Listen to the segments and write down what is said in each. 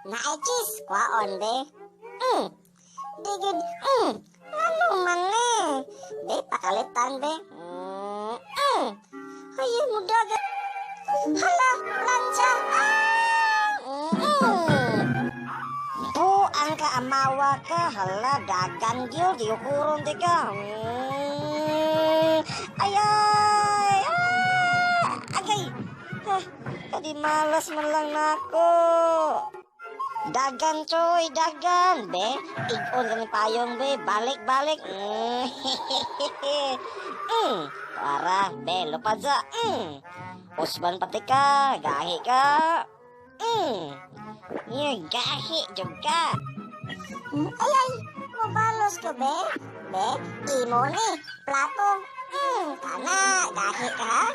Naay cheese, kwaon be. Di gud. Ano man ni? Be, pakalitan be. Ay, mo dagat. Hala, plancha. Ah! Buang ka, amawa ka. Hala, dagan gyud, giyukuron di ka. Ay, ay, ah! Agay. Ah, kadi malas man lang nako. Dagan, choy, dagan. Be, ig-on kami payong, be. Balik, balik. Para, be, lupad sa. Usban pati ka, gahi ka. Yeah, gahi, jud ka. Ay, ay, mobalos ko, be. Be, imo ni, plato. Kana, gahi ka, ha?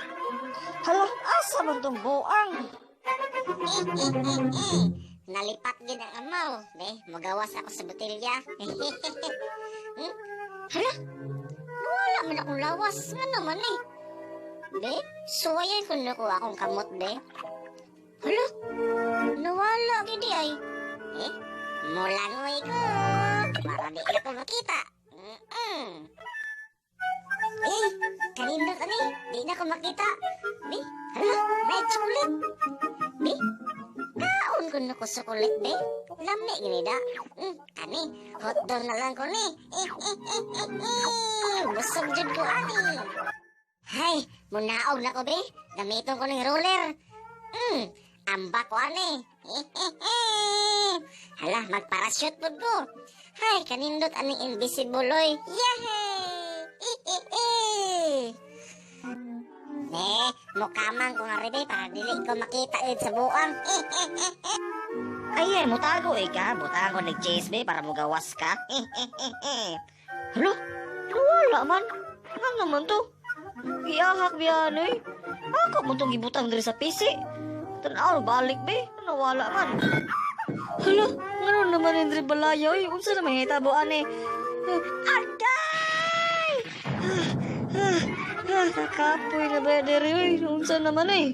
Hala, asa man tong buang? Nalipat gid ang amaw. Be, magawas ako sa botelya. Hala, nawala man akong lawas. Ngano man eh? Be, suwayan ko na ko akong kamot, be. Hala, nawala gid ay. Eh, mulangoy ko. Para di na ko makita. Eh, kanindot ani, di na ko makita. Be, hala, may chocolate. Be, kaon ko na ko chocolate, be. Lami gini da. Kani, hotdog na lang ko ni. Busog jud ko ani. Hay, munaog na ko, be. Gamiton ko ng roller. Ambak ko ani. Hala, magparachute pud ko. Hay, kanindot aning invisible oy. Yay! Ne, mukamang ko nga ribe para dili ko makita gid sa buang. Ay, ay, mutago eh ka. Butang ko nag-chase be para mugawas ka. Hala, nawala man. Ano naman to? Giahak biya eh. Ako mo tong gibutang diri sa PC. Tanaw, balik be. Nawala man. Hala, ngano naman yung balaya oy. Unsa naman hitabo ani? Agay! Ah, ah, ah, kakapoy na ba diri oy. Unsa naman eh?